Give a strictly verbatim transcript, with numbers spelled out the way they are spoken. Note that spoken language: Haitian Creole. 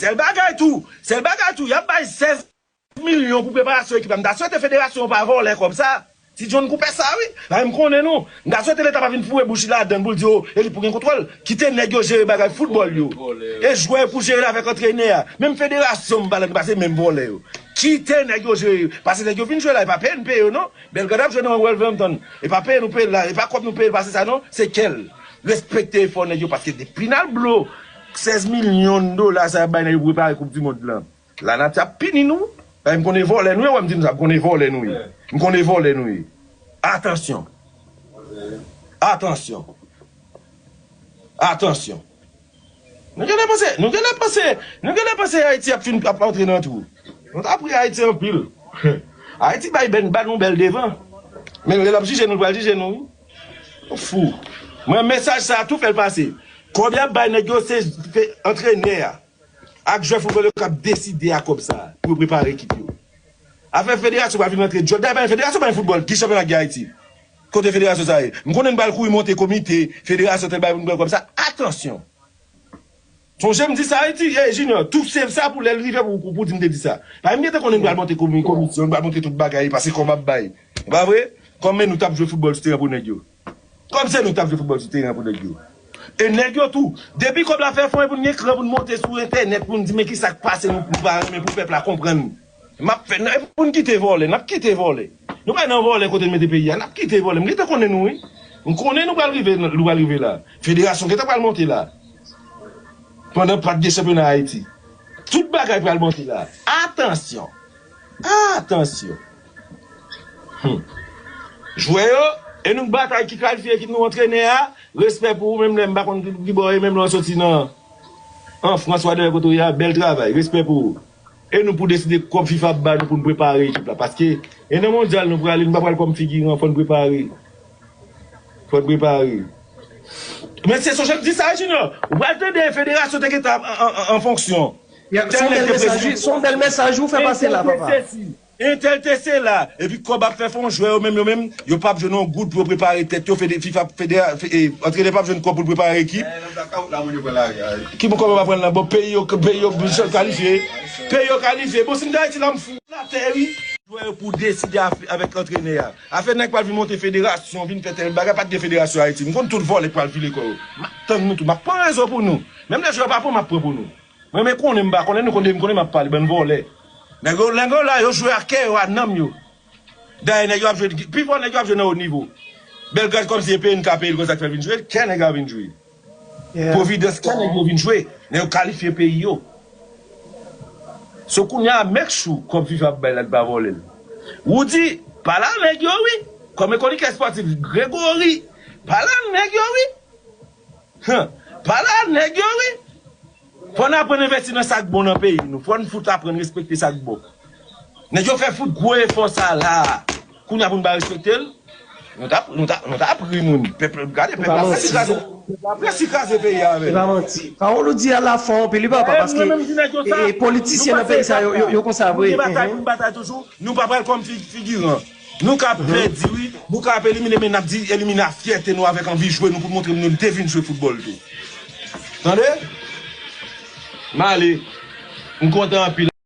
Sèl bagay tou, sèl bagay tou, y ap bay sèz milyon pou preparasyon ekip la. M ta swete federasyon an pa vòlè kòb sa. Ti John Coupé sa, wi. Paske m konnen nou. M ta swete Leta pa vin foure bouch li ladann pou l di, o, e li pou gen kontwòl. Kite nèg yo jere bagay foutbòl yo. E jwè pou jere l avèk antrenè a. Menm federasyon m pa la, paske menm vòlè yo. Kite nèg yo jere. Paske nèg yo vin jwe la, e pa peye n peye yo, non. Belgrade ap jwe nan Wolverhampton. E pa peye nou peye l la, e pa kòb nou peye l pase sa, non. Se kè l. Respekte efò nèg yo, paske depi n al blo sèz milyon dola sa y ap bay nèg yo pou prepare Koup di Mond lan. Lanati ap pini nou. Paske m konnen vòlè nou ye, wè m di nou sa, m konnen vòlè nou ye. M konnen vòlè nou ye. Atansyon. Atansyon. Atansyon. Nou genlè panse, nou genlè panse, nou genlè panse Ayiti ap fin, ap antre nan twou. Nou ta pri Ayiti anpil. Ayiti bay bèn, ba nou bèl devan. Men lè l ap jije nou, l pral jije nou, wi. Nou fou. Mwen, mesaj sa a, tou fè l pase. Kòb y ap bay nèg yo, se fe-, antrenè a ak jwè foutbòl yo k ap deside a kòb sa a pou yo prepare ekip yo. Afè federasyon pa vin rantre djòl. Dayè, pa gen federasyon, pa gen foutbòl. Ki chanpyona ki gen Ayiti? Kote federasyon sa ye? M konnen n pral kouri monte komite, federasyon tèl bagay pou n pran kòb sa. Atansyon! Sonje m di sa, Ayiti, e, Junior, tou se sa pou lè l rive pou, pou, pou di m te di sa. Paske m gentan konnen n pral monte komi-, komisyon, n pral monte tout bagay, paske kòb ap bay. E pa vre? Kòm men nou t ap jwe foutbòl sou teren pou nèg yo. Kòm se nou k t ap jwe foutbòl sou teren pou nèg yo. E nèg yo tou, depi kòb la fè fon e pou n gen kran pou n monte sou entènèt pou n di men kisa k pase nou, nou pa renmen pou pèp la konprann. M ap fè, e pou n kite vòlè, n ap kite vòlè. Nou pa nan vòlè kote n mete peyi a, n ap kite vòlè. M gentan konnen nou, wi. M konnen nou pral rive, nou pral rive la. Federasyon gentan pral monte la. Pandan pa t gen chanpyona Ayiti. Tout bagay pral monte la. Atansyon! Atansyon! Hmm. Jwè yo, e nou k batay ki kalifye ekip nou, antrenè a, respè pou ou, menm lè m pa konn ki, ki bò w ye, menm lè w soti nan, an Frans, whatever kote w ye a, bèl travay, respè pou ou. E nou pou deside kòb fifa ap ba nou pou n prepare ekip la, paske e nan mondyal nou prale, nou pa pral kòm figiran, fò n prepare. Fò n prepare. Men se sonje m di sa, Junior. Ou pral tande federasyon te gentan an, an, an, an fonksyon. Ya, se yon bèl mesaj, wi. Se yon bèl mesaj ou fè pase la, papa. Entèl te sesi, entèl te sela. Epi kòb ap fè fon, jwè yo menm, yo menm, yo p ap jwenn yon goud pou yo prepare tèt yo, fede-, fifa, federa-, fe-, e, antrenè p ap jwenn kòb pou l prepare ekip. Ki bon kòb yo pa pran la? Bon, peyi yo, peyi yo kalifye. Peyi yo kalifye. Bon, si m te Ayiti la, m fou. Latè, wi. Jwè yo pou deside af-, avèk antrenè a. Afè nèg pral vin monte federasyon, vin fè tèl bagay, pa t gen federasyon Ayiti. M konn tout vòlè k pral file kò yo. M ap tann nou tou, m ap pran rezon pou nou. Menm lè jwè yo pa pran, m ap pran pou nou. Mwen, men konnen m pa konnen, nou konnen, m konnen m ap pale, bann vòlè. Nèg yo, nèg yo la, yo jwe ak kè yo, ak nanm yo. Dayè, nèg yo ap jwe, pi fò nèg yo ap jwe nan wo nivo. Belgrad kòmsi e P N K peye l, konsa k fè l vin jwe, kè nèg yo ap vin jwe. Yeah. Providence, kè nèg yo vin jwe. Nèg yo kalifye peyi yo. So kounye a, make sure kòb fifa ap bay la, l pa vòlè l. Woody, pale a nèg yo, wi. Kòm ekonomik espòtif, Gregory, pale a nèg yo, wi. Huh. Pale a nèg yo, wi. Fò n aprann envesti nan sa k bon nan peyi nou. Fò n fout aprann respekte sa k bon. Nèg yo fè fout gwo efò sa la. Kounye a pou n pa respekte l, nou t ap, nou t ap, nou t ap ri moun. Pèp, gade pèp la prèske kraze. Pèp la prèske kraze peyi a avè l. E pa manti. Pawòl ou di a la fò anpil, wi, papa, paske e, e, politisyen nan peyi sa yo, yo, yo konsa vre. Nou gen batay pou n batay toujou. Nou pa pral kòm fi-, figiran. Nou ka pèdi, wi. Nou ka ap elimine, men n ap di elimine a fyète nou avèk anvi jwe nou pou montre nou te vin jwe foutbòl tou. Tande? M ale. M kontan anpil.